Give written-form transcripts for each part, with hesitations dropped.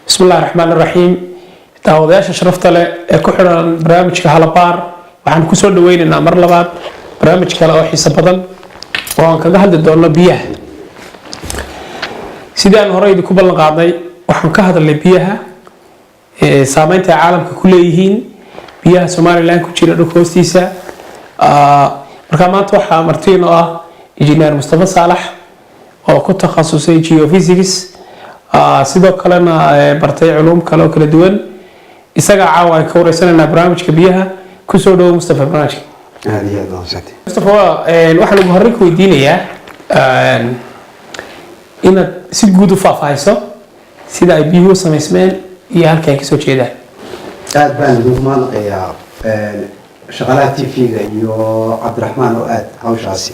Bismi illahi raxmaan iraxiim. Daawadayaasha sharafta leh ee ku xidhan barnaamijka Halabaar, waxaan kusoo dhaweynaynaa mar labaad barnaamij kale oo xiiso badan oo aan kaga hadli doono biyaha. Sidii aan horey idinku ballan qaadnay, waxaan ka hadalnay biyaha, saameynta ay caalamka ku leeyihiin, biyaha Somaliland ku jira dhulka hoostiisa. Marka maanta waxaa martiin oo ah Injineer Mustafa Saalax oo ku takhasusay geophysics, sidoo kalena bartay culuum kale oo kala duwan. Isagaa caawa ay ka wareysanaynaa barnaamijka biyaha. Kusoo dhawo, Mustafa, barnaamijka. Aad iyo aad waa mahadsantahay. Mustafa, waxaan ugu horreyn ku weydiinayaa inaad si guud u faahfaahiso sida ay biyuhu u samaysmeen iyo halka ay kasoo jeedaan. Aad baan idinku mahadnaqayaa shaqaalaha TV-ga iyo Cabdiraxmaan oo aada hawshaasi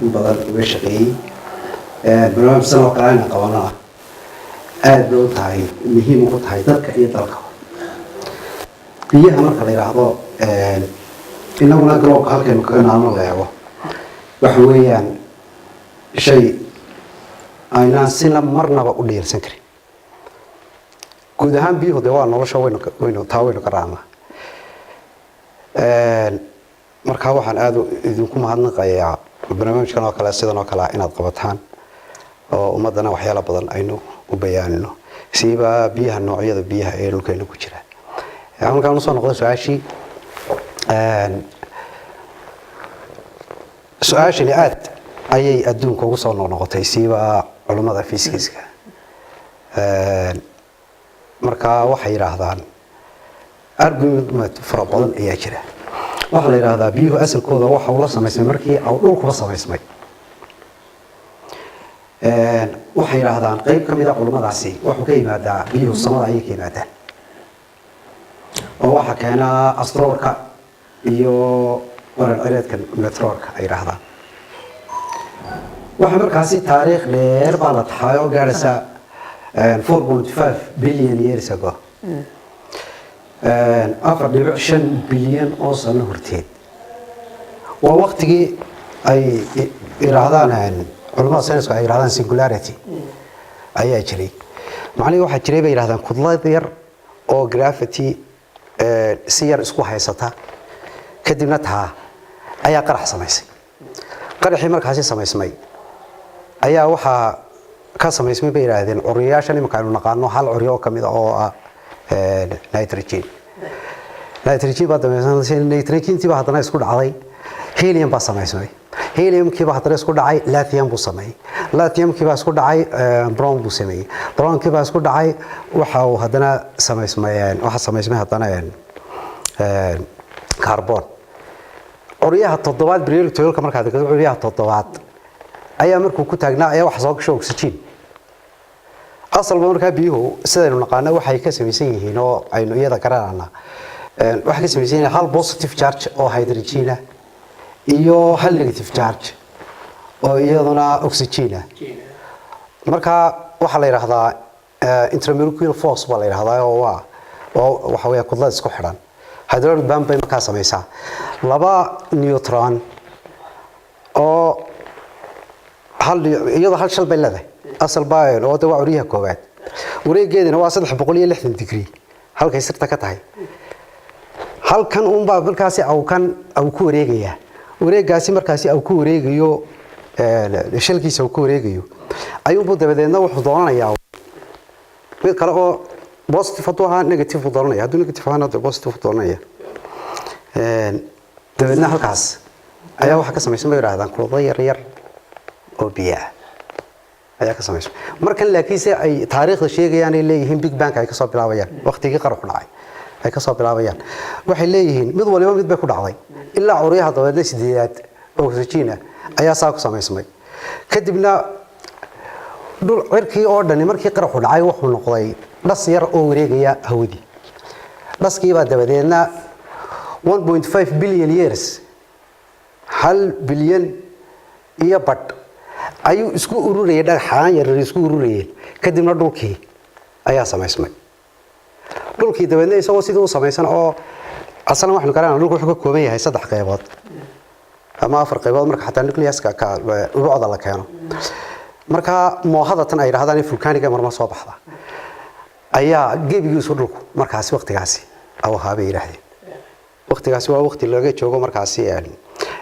in badan uga shaqeeyey. Barnaamij san oo kale ayna qabanana aad bay u tahay, muhiim ugu tahay dadka iyo dalka. Biyaha marka la yidhaahdo, inaguna garoobka halkaynu kaga naalno la eego, waxa weeyaan shay aynaan sina marnaba u dhiirsan karin. Guud ahaan biyuhu dee waa nolosha, waynu taa waynu ka raacnaa. Markaa waxaan aada idinku mahadnaqayaa barnaamijkan oo kale, sidan oo kale inaad qabataan oo ummadana waxyaala badan aynu u bayaanino, siiba biyaha, noocyada biyaha ee dhulkeena ku jira. Markaan usoo noqdo su-aashii, su-aashani aad ayay adduunka ugu soo noqnoqotay, siiba culummada fiisikiska. Markaa waxay yidhaahdaan argument fara badan ayaa jira. Waxaa la yidhaahdaa biyuhu asalkooda waxa uu la samaysmay markii uu dhulkuba samaysmay. Waxay yidhaahdaan qeyb ka mida culummadaasi, wuxuu ka yimaadaa, biyuhu samada ayay ka yimaadaan oo waxaa keenaa asteroidka iyo warar cireedka, meteorka ay yidhaahdaan. Waxaa markaasi taariikh dheer baa la taxay oo gaadhaysa 4.5 billion years ago, 4.5 bilyan oo sano horteed. Waa waktigii ay yidhaahdaan culamada saynisku, ay yidhahdaan singularity ayaa jiray. Macnihii waxaa jiray, bay yidhahdaan, kudlad yar oo gravity si yar isku haysata, kadibna taa ayaa qarax samaysay. Qaraxii markaasi samaysmay ayaa waxaa ka samaysmay, bay yidhaahdeen, curyayaashan imika aynu naqaano, hal curyo oo kamid a oo ah nitrogen. Nitrogen baa dameysan, nitrogentii baa haddana isku dhacday, helium baa samaysmay. Heliumkii baa haddana isku dhacay, lithium buu sameeyey. Lithiumkii baa isku dhacay, bromine buu sameeyey. Brominekii baa isku dhacay, waxa uu haddana samaysmay, waxa samaysmay haddana carbon. Curyaha toddobaad periodic table markaad eegto, curyaha toddobaad ayaa markuu ku taagnaa ayaa waxa soo gasho oxygen. Asalba markaa biyuhu sidaynu naqaano waxay ka samaysan yihiin oo aynu iyada garanana, waxay ka samaysan yihiin hal positive charge oo hydrogen ah iyo hal negative charge oo iyaduna oxygen ah. Marka waxaa la yidhaahdaa intermolecular force baa la yidhahdaa, oo waa oo waxa weeya kudlad isku xidhan, hydrogen bond bay markaa samaysaa. Laba neutron oo hal, iyadoo hal shell bay leedahay asal baa, oo de waa curyaha koowaad, wareegeedina waa 360 degree halkay sirta ka tahay. Halkan uunbaa markaasi awkan au ku wareegayaa. Wareegaasi markaasi au ku wareegayo, shellkiisa uu ku wareegayo ayuunbuu dabadeedna wuxuu doonanayaa mid kale oo positive hadduu ahaa negative buu dooranaya, hadduu negative ahaana positive buu dooranaya. Dabeedna halkaas ayaa waxaa ka samaysan, bay yidhahdaan, kulado yar yar oo biyo ah ayaa ka samaysan. Markan laakiinse ay taariikhda sheegayaan, ay leeyihiin Big Bang ay kasoo bilaabayaan, waqtigii qaraxu dhacay ay kasoo bilaabayaan, waxay leeyihiin mid waliba mid bay ku dhacday ilaa curyaha dabeedna sideedaad oxygen ah ayaa saa ku samaysmay. Kadibna dhul cirkii oo dhani markii qaraxu dhacay wuxuu noqday dhas yar oo wareegaya hawadii. Dhaskiibaa dabadeedna 1.5 billion years, 1 bilyan iyo badh, ayuu isku ururayay, dhagxaan yaryar isku ururayeen. Kadibna dhulkii ayaa samaysmay. Dhulkii dabeedna isagoo sidii u samaysan oo asalan waxaynu garanaa dhulku wuxuu ka kooban yahay saddex qaybood ama afar qaybood marka xataa nucleuska ka ubucda la keeno. Marka moohada tan ay yidhahdaan in volcaniga marmar soo baxda. Ayaa gebigiisu dhulku markaasi waqtigaasi aw ahaa bay yidhaahdeen. Waqtigaasi waa waqti laga joogo markaasi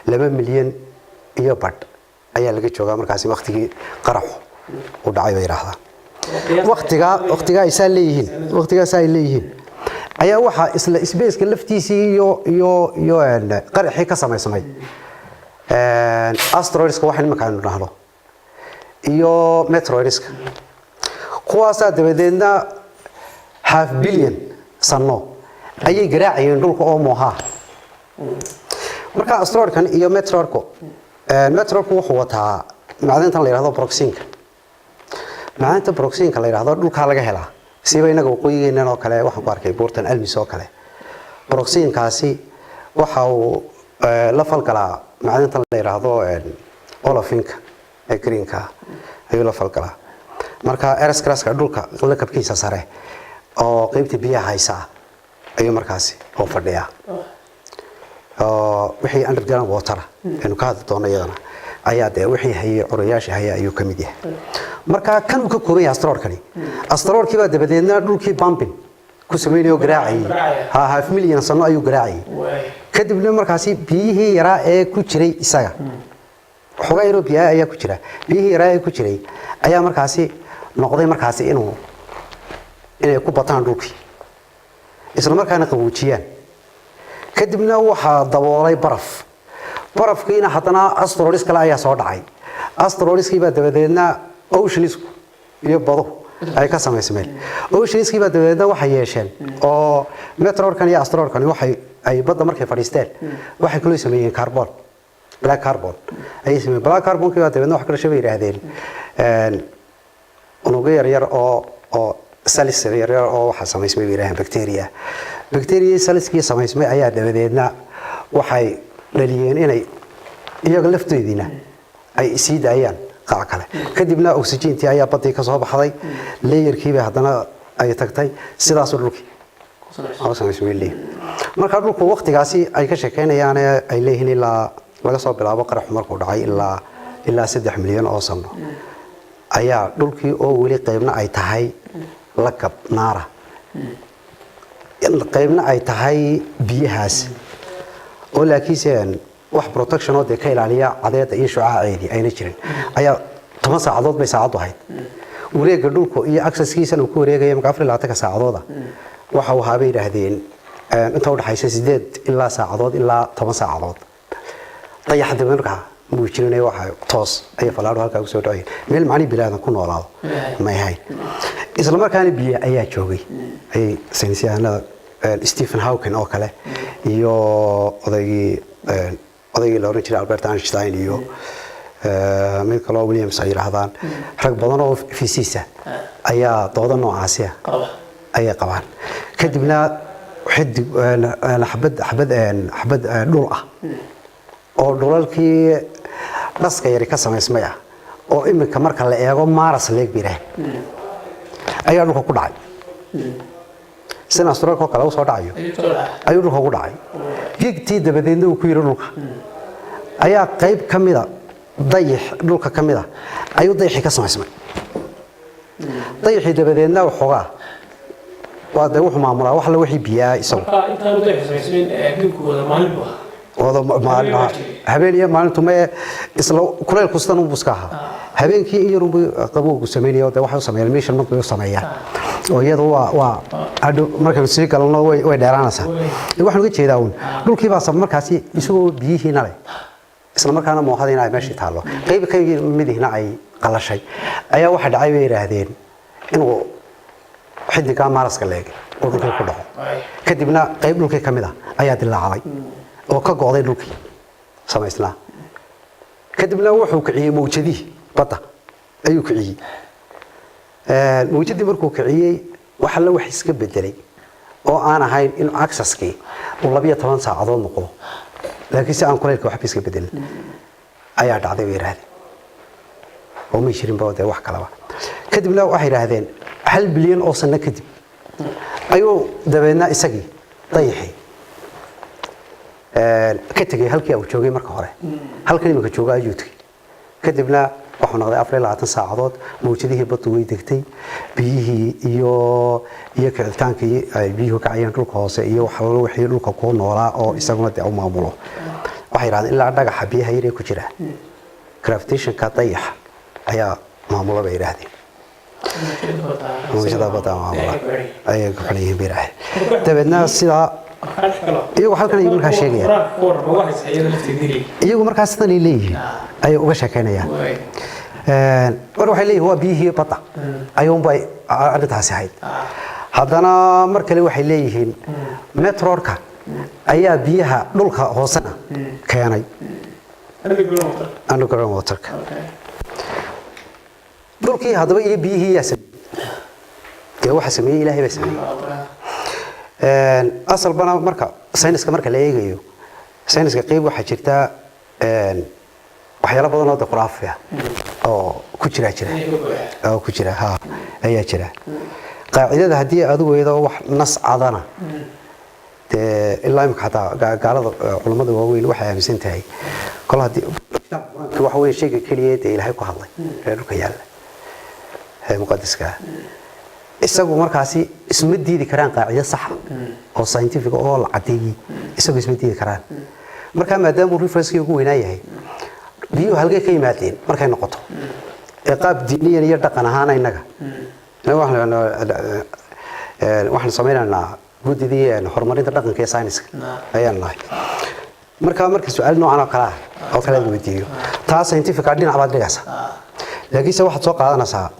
2 milyan iyo badh ayaa laga joogaa markaasi waqtigii qaraxu u dhacay, bay yidhaahdaan. Waqtigaa isaa leeyihiin, waqtigaas ay leeyihiin ayaa waxaa isla spaceka laftiisii iyo qaraxii ka samaysmay asteroidska, waxa nimanka aynu dhahno, iyo meteoroidska. Kuwaasaa dabadeedna half billion sano ayay garaacayeen dhulka oo moohaa. Marka asteroidkan iyo meteorku, meteorku wuxuu wataa macdintan la yidhahdo pyroxeneka. Macdinta pyroxeneka la yidhahdo dhulkaa laga helaa, siba inaga waqooyigeenan oo kale. Waxaan ku arkay buurtan Almis oo kale. Pyroxenekaasi waxa uu la falgalaa macdintan la yidhaahdo olefinka ee greenka ayuu la falgalaa. Marka earth's cruska, dhulka lakabkiisa sare oo qeybta biyaha haysa ah, ayuu markaasi oo fadhiyaa, oo wixii underground water aynu ka hadli doono iyadana ayaa dee wixii hayay, curayaasha haya ayuu ka mid yahay. Marka kan uu ka kooban yahay asteroidkani, asteroidkii baa dabadeedna dhulkii bumping ku sameynayoo garaacayay. Ha, half million sano ayuu garaacayay. Kadibna markaasi biyihii yaraa ee ku jiray isaga, xogaa yaroo biyaha ayaa ku jira, biyihii yaraa ee ku jiray ayaa markaasi noqday markaasi inay ku bataan dhulkii, isla markaana qaboojiyaan. Kadibna waxaa daboolay baraf. Barafkiina haddana asteroids kale ayaa soo dhacay. Asteroidskii baa dabadeedna oceansku iyo baduhu ay ka samaysmeen. Oceanskii baa dabadeedna waxay yeesheen oo meteorkan iyo asteroidkan waxay ay badda markay fadhiisteen waxay kaloo sameeyeen carbon, black carbon ayay sameeyeen. Black carbonkii baa dabeedna wax ka dhashay, bay yidhaahdeen, unugyo yaryar oo cells yaryar oo waxaa samaysmay, bay yidhahdeen, bacteria. Bacteria cellskii samaysmay ayaa dabadeedna waxay dhaliyeen inay iyaga laftoodiina ay sii daayaan qaac kale. Kadibna oxygentii ayaa badii ka soo baxday, layerkiibay haddana ay tagtay. Sidaasuu dhulkii oo samaysmay leeyihin. Marka dhulku waqtigaasi ay ka sheekeynayaan ay leeyihiin ilaa laga soo bilaabo qaraxu markuu dhacay ilaa 3 milyan oo sano ayaa dhulkii oo weli qaybna ay tahay lakab naara, qaybna ay tahay biyahaas, oo laakiinse wax protection oo dee ka ilaaliya cadeeda iyo shucaaceedii ayna jirin, ayaa 10 saacadood bay saacaddu ahayd wareegga dhulku iyo axiskiisana uu ku wareegaya. Marka 24-ka saacadooda waxa uu ahaa, bay yidhaahdeen, inta udhaxaysa 8 ilaa saacadood ilaa 10 saacadood. Dayaxda markaa muu jirinay, waxa toos ayay falaadhu halkaa kusoo dhacayeen. Meel macnihi bilaadan ku noolaado may ahayn. Isla markaana biyo ayaa joogay, ayay saynisyahanada Stephen Hawking oo kale iyo odaygii la oran jiray Albert Einstein iyo mid kaloo Williams ay yidhaahdaan, rag badan oo physicist ayaa dooda noocaasi ah ayay qabaan. Kadibna xidig xabad dhul ah oo dhulalkii dhaska yari ka samaysmay ah, oo iminka marka la eego Mars leeg biraah, ayaa dhulka ku dhacay. Sida asteroidka oo kale u soo dhacayo ayuu dhulka ku dhacay. Gigtii dabadeedna uu ku yiri dhulka ayaa qayb ka mida dayax, dhulka ka mida ayuu dayaxii ka samaysmay. Dayaxii dabadeedna waxoogaa waa dee wuxuu maamulaa wax alla wixii biyaa isagu. Marka intaanu dayaxu samaysmin gebigu maalin buu ahaa. Wada maalin, habeen iyo maalintu ma isla kulaylku sidan unbuu iska ahaa. Habeenkii in yarunbuu qabowgu sameynaya. Dee waxay u sameeyaan meeshan markay u sameeyaan oo iyadu waa hadhow markaynu sii galno way dheeraanaysaa. Waxaan uga jeedaa uun dhulkii baa markaasi isagoo biyihiina leh, isla markaana moohadiina ay meeshii taallo, qayb ka midihiina ay qalashay, ayaa waxa dhacay, bay yidhaahdeen, inuu xidigaa Marska leegay oo dhulkii ku dhaco. Kadibna qayb dhulkii ka mid ah ayaa dilaacday oo ka go'day dhulkii samaysnaa. Kadibna wuxuu kiciyey mawjadihii badda ayuu kiciyey. Mawjadii markuu kiciyey, wax alla wax iska bedelay oo aan ahayn in axiskii uu 12 saacadood noqdo, laakiin si aan kulaylka waxba iska bedelin ayaa dhacday, bay yidhaahdeen, oo may jirinba dee wax kalaba. Kadibna waxay yidhaahdeen 1 bilyan oo sano kadib ayuu dabeedna isagii dayixii ka tegey halkii uu joogay marka hore. Halkan iminka jooga ayuu tegey. Kadibna Wuxuu noqday 24 saacadood mawjadihii baddu way degtay, biyihii iyo kicitaankii ay biyuhu kacayeen dhulka hoose iyo wax allo wixii dhulka ku noolaa oo isaguna dee u maamulo. Waxay yidhahdeen ilaa dhagaxa biyaha yaree ku jira gravitationka dayaxa ayaa maamula, bay yidhaahdeen. Mawjadaha badda maamula ayay ku xiran yihiin, bay yidhaahdeen. Dabeedna sidaa iyagu halkan ay markaa sheegayaan, iyagu markaa sidan ay leeyihiin ayay uga sheekeynayaan. Mar waxay leeyihin waa biyihii badda ayuunbay arrintaasi ahayd. Haddana mar kale waxay leeyihiin meteorka ayaa biyaha dhulka hoosena keenay, underground waterka. Dhulkii haddaba iyo biyihii yaa sameeyey? Dee waxa sameeyey Ilaahay baa sameeyey. Asalbana marka sayniska marka la eegayo, sayniska qeyb waxaa jirta waxyaalo badan oo de khuraafi ah oo ku jira oo ku jira ha ayaa jira. Qaacidada haddii aad weydo wax nas cadana, dee ilaa imika xataa gaalada culammada waaweyn waxay aaminsan tahay kol haddii kitaabka Qur-aanka waxa weeye shayga keliya dee Ilaahay ku hadlay ee dhulka yaalla ee muqadiska ah. Isagu markaasi isma diidi karaan qaacido saxa oo scientific oo la cadeeyey, isagu isma diidi karaan. Marka maadaama uu reference-kii ugu weynaa yahay, biyuhu halkay ka yimaadeen markay noqoto ee qaab diiniyan iyo dhaqan ahaan innaga waxaan samaynaynaa guddidii horumarinta dhaqanka iyo sayniska ayaan nahay. Marka marka su-aal noocan oo kale ah oo kale aad weydiiyo, taa scientific dhinac baad dhigaysaa, laakiinse waxaad soo qaadanaysaa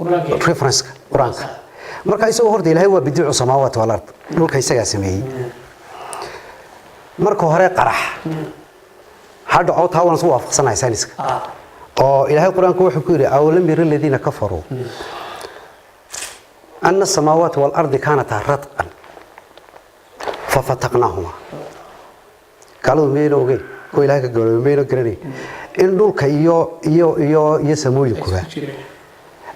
reference-ka Qur-aanka. Marka isagoo horta Ilaahay waa badiicu samaawaati wal ard, dhulka isagaa sameeyey. Marka hore qarax ha dhaco, taa waan isku waafaqsanahay sayniska, oo Ilaahay Qur-aanku wuxuu ku yidhi: awalam yara aladiina kafaruu ana asamaawaati waalardi kaanataa ratqan fafataqnaahumaa. Gaaladu miyayna ogeyn? Kuwa Ilahay ka gaaloobay miyayna garanayn in dhulka iyo samooyinkuba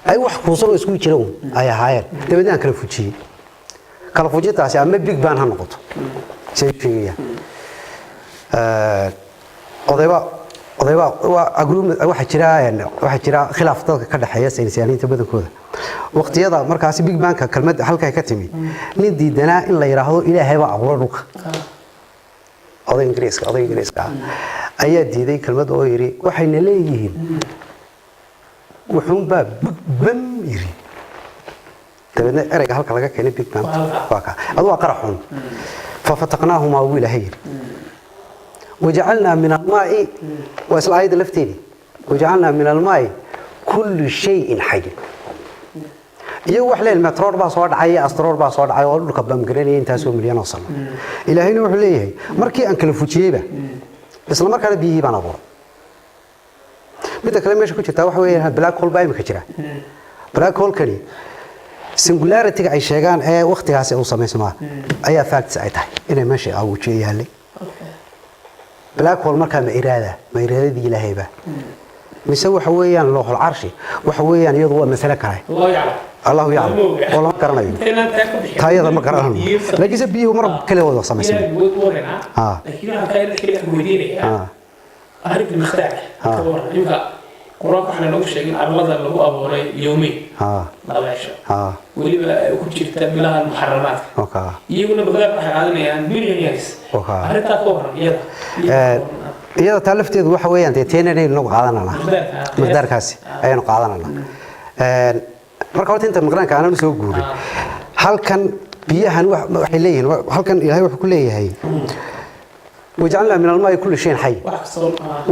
ay wax kuusan oo isku jira un ay ahaayeen? Dabeedna aan kala fujiyey. Kala fujintaasi ama big bang ha noqoto say sheegayaan odayba waa agreement. Waxaa jira khilaaf dadka ka dhexeeya saynisyahaniinta badankooda waqtiyada markaasi big bangka kelmad halkay ka timi. Nin diidanaa in la yidhaahdo Ilaahay baa abuuray dhulka, oday Ingiriiska ah ayaa diiday kelmad oo yidhi waxayna leeyihiin wuxuunbaa big bang yiri. Dabeedna ereyga halka laga keenay big bang waa ka adu waa qaraxun. Fafataqnaahumaa wuu Ilaahay yidhi. Wajacalnaa min almaai, waa isla aayadda lafteedii, wajacalnaa min almaai kulli shayin xay. Iyagu wax leeyihin meteor baa soo dhacay, asteroid baa soo dhacay oo dhulka bamgaranaya intaasoo milyan oo sano. Ilaahayna wuxuu leeyahay markii aan kala fujiyeyba isla markaana biyihii baan abuuray. Midda kale meesha ku jirtaa waxa weeyaan black hole baa imika jira. Black hole-kani singularity-ga ay sheegaan ee waqtigaasi uu samaysmaa ayaa facts ay tahay inay meesha awujiyo yaallay black hole. Markaa ma iraada, ma iraadadii Ilaahayba mise waxa weeyaan looxul carshi? Waxa weeyaan iyadu waa masale kale. الله يعلم. Allahu yaclam oo lama garanayo. Taayada ma garanayo, laakiinse biyuhu mar kale wada samaysmay. Laakiin waxaan taa xilli weydiinayaa arrinta miqdaarka ka waran. Imika Qur-aanka waxaa lanoogu sheegay in arlada lagu abuuray yowmeyn, 2 cisho, weliba ku jirta bilaha muxaramaadka. Iyaguna miqdaarka waxay qaadanayaan billion years. Arrintaa ka waran iyada? Iyada taa lafteedu waxa weeyaan dee teenanaynu nagu qaadananaa miqdaarkaasi ayaanu qaadananaa. Marka horta inta miqdaarka aanan soo guurin, halkan biyahan waxay leeyihiin, halkan Ilaahay wuxuu ku leeyahay wajacalnaa min almaai kulli shayin xay.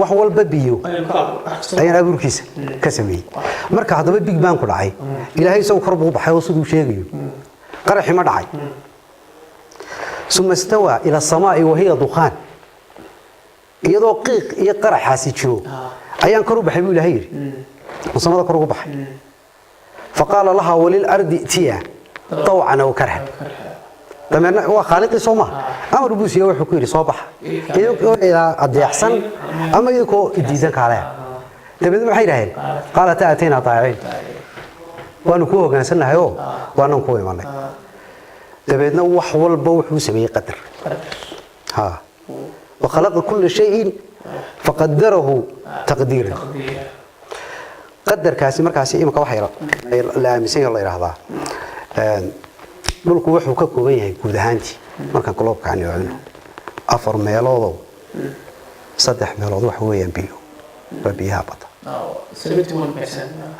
Wax walba biyo ayaan abuurkiisa ka sameeyey. Marka haddaba big bang ku dhacay, Ilaahay isagu kor buu baxay oo siduu sheegayo qaraxi ma dhacay. Suma istawaa ila asamaai wahiya dukhaan, iyadoo qiiq iyo qaraxaasi jiro ayaan kor u baxay buu Ilaahay yidhi, oo samada kor ugu baxay. Faqaala lahaa walilardi itiya tawcan aw karhan. Dameerna waa khaaliqii soo maha, amar buu siiye, wuxuu ku yidhi soo baxa idinkoo ilaa adeecsan ama idinkoo diidan kaaleya. Dabeedna maxay yidhaaheen? Qaalata aataynaa daa'iciin, waanu kuu hoggaansannahay oo waanan kuu imanay. Dabeedna wax walba wuxuu sameeyey qadar ha. Wakhalaqa kulla shayin faqadarahu taqdiiran. Qadarkaasi markaasi imika waxa la aaminsan yahay, la yidhaahdaa, dhulku wuxuu ka kooban yahay guud ahaantii, markaan globe-ka aan eegno, afar meeloodow saddex meelood waxa weeyaan biyo, waa biyaha badda. 71%.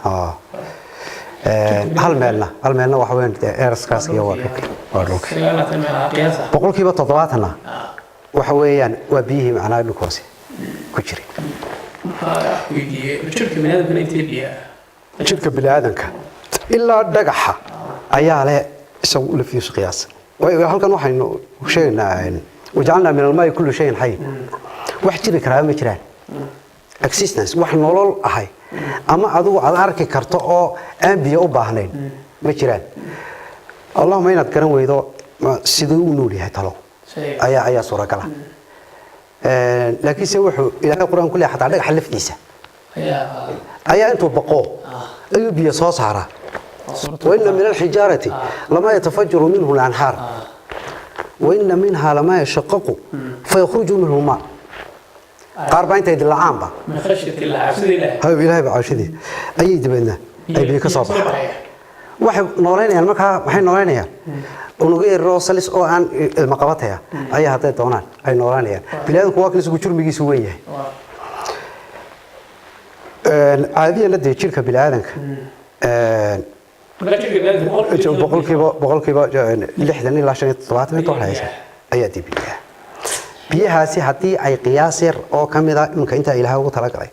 Hal meelna waxa weeyaan dee earth-kaas iyo waa dhulka, waa dhulka. 29 meelaha qiyaasa. 70%-na waxa weeyaan waa biyihii, macnaha dhulka hoose ku jiray. Markaa weydiiyey, jirka biniaadamkana intee biyaa? Jirka bini'aadanka ilaa dhagaxa ayaa leh isagu lafiisu qiyaas. Waayo halkan waxaynu sheegaynaa وجعلنا من الماء كل شيء حي. Wax jiri karaa ma jiraan, existence, wax nolol ahay ama adigu aad arki karto oo aan biyo u baahnayn ma jiraan. Allahuma inaad garan weydo siduu u nool yahay talo ayaa suuragala. Laakiinse wuxuu Ilaahay Qur-aan ku leeyahay, xataa dhagaxa laftiisa ayaa intuu baqo ayuu biyo soo saaraa. وإن من الحجارة لما يتفجر منه الأنهار وإن منها لما يشقق فيخرج منه الماء. Qaar baa intay dilacaanba من خشية الله, cabsida Ilaahay. Hayo, Ilaahay baa cawshadii ayay dabeedna ay biyo ka soo baxaan. Waxay noolaynayaan markaa, waxay noolaynayaan unugyo yaroo salis oo aan ilma qabataya ayaa hadday doonaan ay noolaynayaan. Biniaadamku waa kan isagu jurmigiisu weyn yahay. Caadiyana dee jirka biniaadanka Markaa jirka biniaadamka boqolkiiba 60 ilaa 75 inta udhexaysa ayaa dee biyaha. Biyahaasi haddii ay qiyaas yar oo ka mid a iminka intaa Ilaahay ugu talagalay,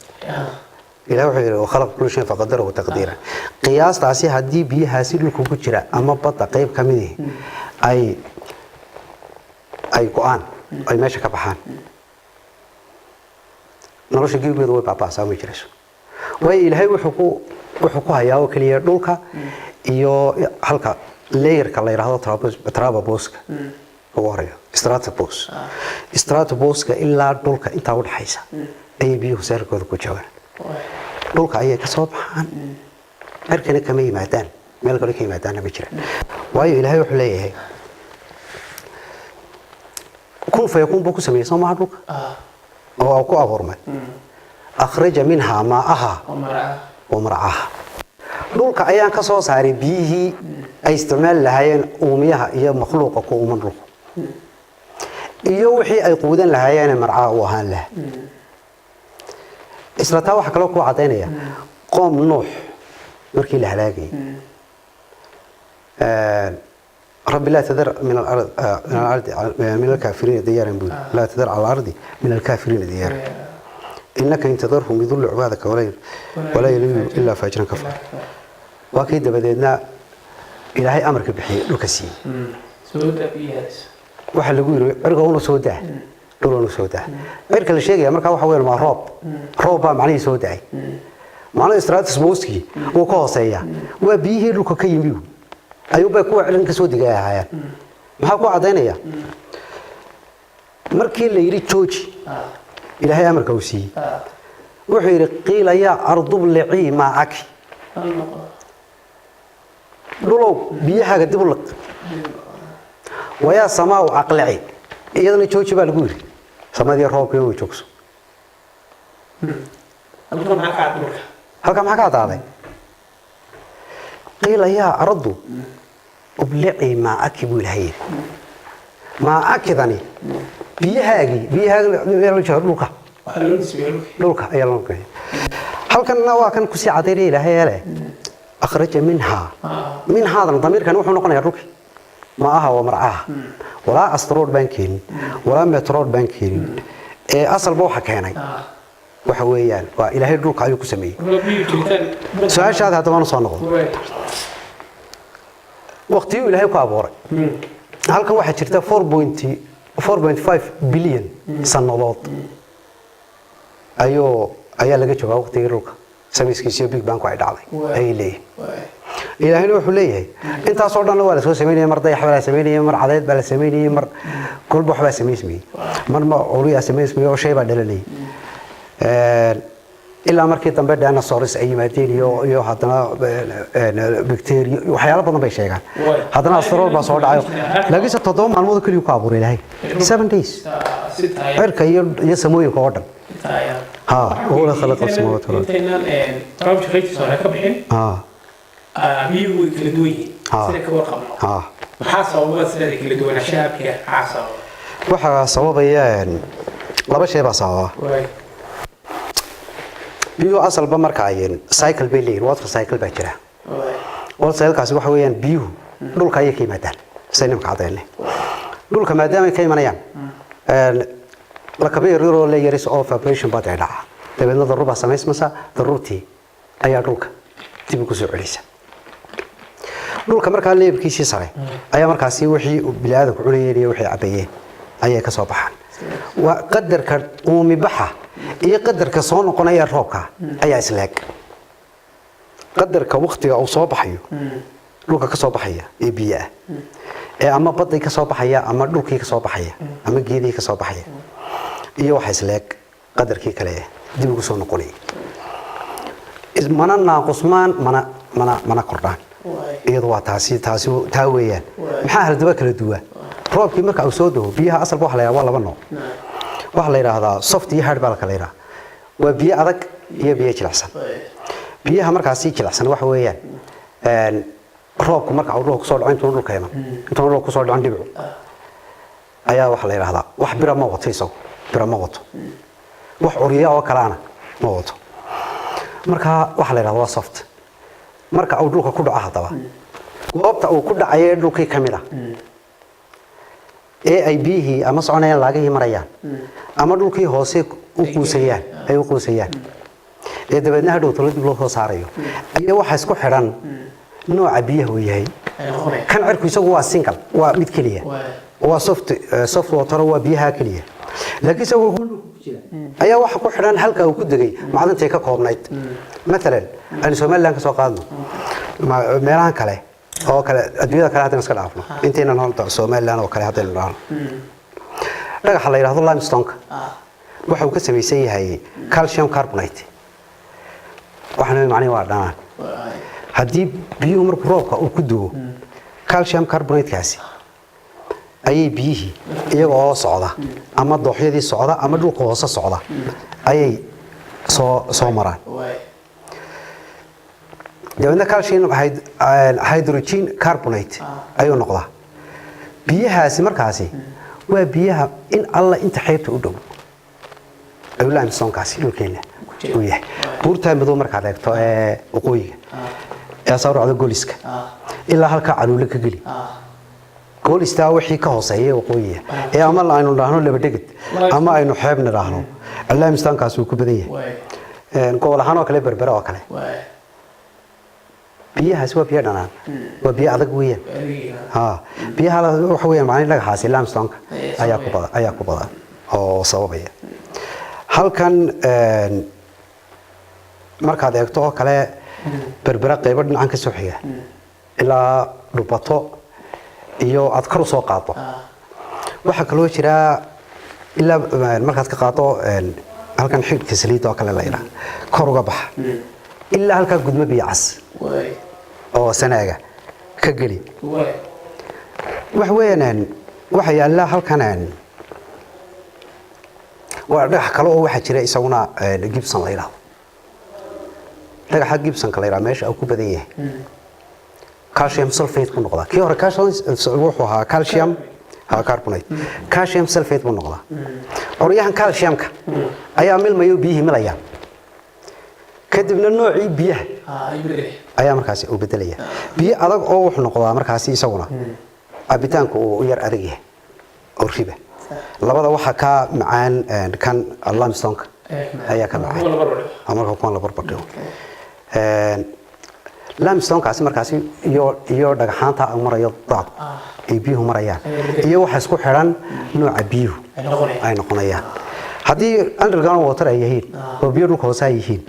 Ilahay wuxuu yidhi وخلق كل شيء فقدره تقديرا, qiyaastaasi haddii biyahaasi dhulka ku jira ama badda qayb ka mid ihi ay go-aan, ay meesha ka baxaan, nolosha gebigeedu way baaba'saa, ma jirayso. Waayo Ilaahay wuxuu ku hayaa oo keliya dhulka iyo halka layer-ka la yidhaahdo tropopause-ka ugu horeeyo, stratopause, stratopause-ka ilaa dhulka intaa udhaxaysa ayay biyuhu seerkooda ku joogaan. Dhulka ayay ka soo baxaan, cirkana kama yimaadaan, meel kale ka yimaadaanna ma jiraan. Waayo Ilaahay wuxuu leeyahay كن فيكون buu ku sameeyey, soo maaha? Dhulka oo ku abuurmay, أخرج منها ماءها ومرعاها. Dhulka ayaan ka soo saaray biyihii ay isticmaali lahaayeen uumiyaha iyo makhluuqa ku uuman dhulku iyo wixii ay quudan lahaayeen marcaa u ahaan lahaa. Isla taa waxaa kaloo kuu caddaynaya qoom Nuux markii la halaagayay, رب لا تذر من الأرض من الكافرين ديارا بول لا تذر على الأرض من الكافرين ديارا إنك إن تذرهم يضلوا عبادك ولا يلدوا إلا فاجرا كفارا. Waa kii dabadeedna Ilaahay amarka bixiyey, dhulka siiyey. Waxaa lagu yiri cirka una soo daa, dhul una soo daa. Cirka la sheegaya markaa waxa weeyaan waa roob, roob baa macnihii soo daay. Macnaha stratopause-kii wuu ka hooseeyaa, waa biyihii dhulka ka yimi ayuunbay kuwa cilan ka soo degay ahaayeen. Maxaa ku caddaynaya? Markii la yidhi jooji, Ilaahay amarka uu siiyey, wuxuu yidhi قيل يا أرض ابلعي ماءك, dhulow biyahaaga dib u liq, ويا سماء أقلعي, iyadana jooji baa lagu yidhi samadii roobkii way joogso. Halkaa maxaa ka caddaaday? قيل يا أرض ابلعي ماءك buu Ilahay yidhi. ماءك-dani biyahaagii, biyahaagi dhulka, dhulka ayaa loo geeyay. Halkanna waa kan kusii cadaynaya Ilaahay ele أخرج منها, منها-dan damiirkan wuxuu noqonayaa dhulki, ماءها ومرعاها. Walaa asteroid baan keenin, walaa meteor baan keenin, ee asalba waxa keenay waxa weeyaan waa Ilaahay dhulka ayuu ku sameeyey. Su-aashaada haddaba soo noqdo, waqtiyuu Ilaahay ku abuuray halkan waxaa jirta 4.5 bilyan sannadood ayaa laga joogaa waqtigii dhulka samayskiisiyo Big Bang-ku ay dhacday ayay leeyihin. Ilaahayna wuxuu leeyahay intaasoo dhanna waa la soo samaynayay. Mar dayax baa la samaynayay, mar cadeed baa la samaynayay, mar kolba waxbaa samaysmayey, mar ma curiyaa samaysmayey oo shay baa dhalanayay, ilaa markii dambe dinosaurs ay yimaadeen iyo haddana bacteria, waxyaalo badan bay sheegaan. Haddana asteroid baa soo dhacayo. Laakiinse 7 maalmood keliyu ku abuuray Ilaahay, 7 days, cirka iyo samooyinka oo dhan. Ha, huwa khalaqa as-samawati wal ard. Intaynaan barnaamijka qaybtiisa hore ka bixin, biyuhu way kala duwan yihiin sida ka warqabno. Maxaa sababa sida kala duwanaanshaha biyaha? Maxaa sababa? Waxaa sababaya laba shay baa sababa. Biyuhu asalba marka ay cycle bay leeyihiin, water cycle baa jira. Water cycle-kaasi waxa weeyaan biyuhu dhulka ayay ka yimaadaan, say nimka cadeynay. Dhulka maadaama ay ka imanayaan, lakabyo yaryaroo layers of evaporation baa dee dhaca. Dabeedna daruur baa samaysmaysa, daruurtii ayaa dhulka dib ugu soo celisa. Dhulka markaa layerkiisii sare ayaa markaasi wixii bini'aadamku cunayeen iyo wixii cabayeen ayay ka soo baxaan. Waa qadarka uumibaxa iyo qadarka soo noqonaya roobka ayaa isleeg. Qadarka waktiga uu soo baxayo, dhulka ka soo baxaya ee biyo ah, ee ama baday ka soo baxaya ama dhulkii ka soo baxaya ama geedihii ka soo baxaya, iyo waxa isleeg qadarkii kale dib ugu soo noqonaya. Mana naaqusmaan, mana kordhaan. Iyadu waa taasi, taasi taa weeyaan. Maxaa haladaba kala duwa? Roobkii marka uu soo daho, biyaha asalba waxa la yidhahdaa waa laba nooc. Waxaa la yidhaahdaa soft iyo hard baa la kala yidhahdaa. Waa biyo adag iyo biyo jilicsan. Biyaha markaasi jilicsan waxa weeyaan roobku marka uu dhulka kusoo dhaco, intuuna dhulka iman, intuuna dhulka kusoo dhacon dhibicu, ayaa waxa la yidhahdaa wax bira ma wato isagu, bira ma wato, wax curya oo kalaana ma wato. Marka waxa la yidhahdaa waa soft. Marka uu dhulka ku dhaco haddaba, goobta uu ku dhacayo ee dhulkii ka mid ah ee ay biyihii ama soconayaan, laagihii marayaan ama dhulkii hoose u quusayaan, ay u quusayaan, ee dabeedna hadhow talo dib loo soo saarayo, ayaa waxa isku xidhan nooca biyaha uu yahay. Ay noqonayaan. Kan cirku isagu waa single, waa mid keliya. Waa soft, soft water, waa biyaha keliya. Laakiin isagu wuxuu ku jira ayaa waxa ku xidhan halka uu ku degay macdantay ka koobnayd. Maalan aynu Somaliland ka soo qaadno, meelahan kale oo kale, adduunyada kale haddaynu iska dhaafno, intaynan horta Somaliland oo kale haddaynu dhahno, dhagaxa la yidhaahdo limestone-ka waxa uu ka samaysan yahay calcium carbonate. Waxaana macnihi waa dhanaan. Haddii biyuhu markuu roobka uu ku dugo, calcium carbonate-kaasi ayay biyihii iyaga oo socda ama dooxyadii socda ama dhulka hoose socda ayay soo maraan. Dabeedna calcium hydrogen carbonate ayuu noqdaa biyahaasi. Markaasi waa biyaha in alla inta xeebta u dhow ayuu limestone-kaasi dhulkeena uu yahay. Buurtaa madow markaad eegto ee waqooyiga ee soo racda Goliska ilaa halkaa Caluule ka geli, Golistaa wixii ka hooseeya waqooyiga ee ama aynu dhahno Labadheged ama aynu xeeb nidhaahno, limestone-kaasi wuu ku badan yahay. Gobol ahaan oo kale, Berbere oo kale, biyahaasi waa biyo dhanaan, waa biyo adag weeyaan. Ha, biyaha waxa weeyaan macnaheedu dhagaxaasi limestone-ka ayaa ku badan oo sababaya. Halkan markaad eegto oo kale, Berbera qaybo dhinacan ka soo xiga ilaa Dhubato iyo aad kor u soo qaado, waxaa kaloo jira ilaa markaad ka qaado halkan Xidhka Saliidda oo kale la yidhaha, kor uga baxa ilaa halkaa Gudmo Biyo Cas oo Sanaaga ka geli, waxa weeyaan waxa yaalla halkan waa dhagax kale oo waxaa jira isaguna gypsum la yidhaahdo. Dhagaxa gypsumka la yidhahdo meesha uu ku badan yahay calcium sulfate buu noqdaa. Kii hore calcium wuxuu ahaa calcium carbonate, calcium sulfate buu noqdaa. Curyahan calciumka ayaa milmaya oo biyihii milayaan, kadibna noocii biyaha ayaa markaasi uu bedelaya. Biyo adag oo wuxuu noqdaa markaasi isaguna cabitaanku uu u yar adag yahay oo riba. Labada waxaa ka macaan kan limestoneka ayaa ka macaan marka kuwan la barbar dhigo. Limestonekaasi markaasi iyo dhagaxaanta uu marayo daadku ay biyuhu marayaan iyo waxa isku xidhan nooca biyuhu ay noqonayaan. Haddii underground water ay yihiin oo biyo dhulka hoose ay yihiin,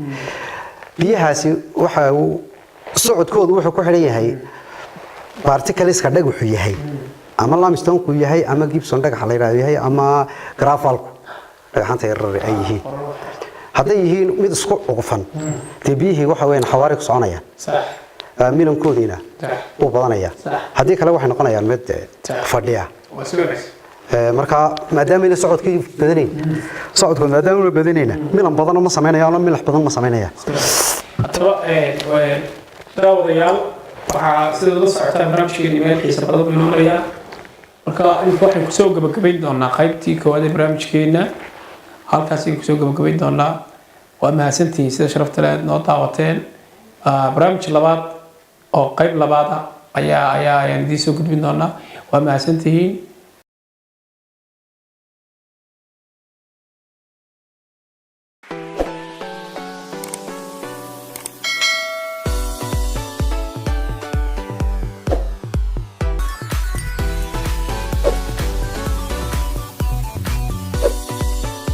biyahaasi waxa uu socodkoodu wuxuu ku xidhan yahay particleska dhagaxu yahay, ama limestone-ku yahay ama gypsum dhagaxa la yidhaahdo yahay ama gravelku dhagaxaanta yaryar ay yihiin. Hadday yihiin mid isku cugufan, dee biyihii waxa weeyaan xawaari ku soconayaan, milankoodiina wuu badanaya. Haddii kale waxay noqonayaan mid fadhiya. Marka maadaama socodkii badanayn, socodkood maadaama una badanayna, milan badanna ma samaynayaan oo milax badan ma samaynayaan. Haddaba daawadayaal, waxaa sida la socotaan barnaamijkeeni meel xiisa badan buu inoo marayaa. Marka imika waxaan kusoo gabagabayn doonaa qaybtii koowaad ee barnaamijkeena, halkaas ayaan kusoo gabagabayn doonaa. Waa mahadsantihiin sida sharafta leh aad noo daawateen. Barnaamij labaad oo qayb labaad ah ayaa ayaan idiin soo gudbin doonaa. Waa mahadsantihiin.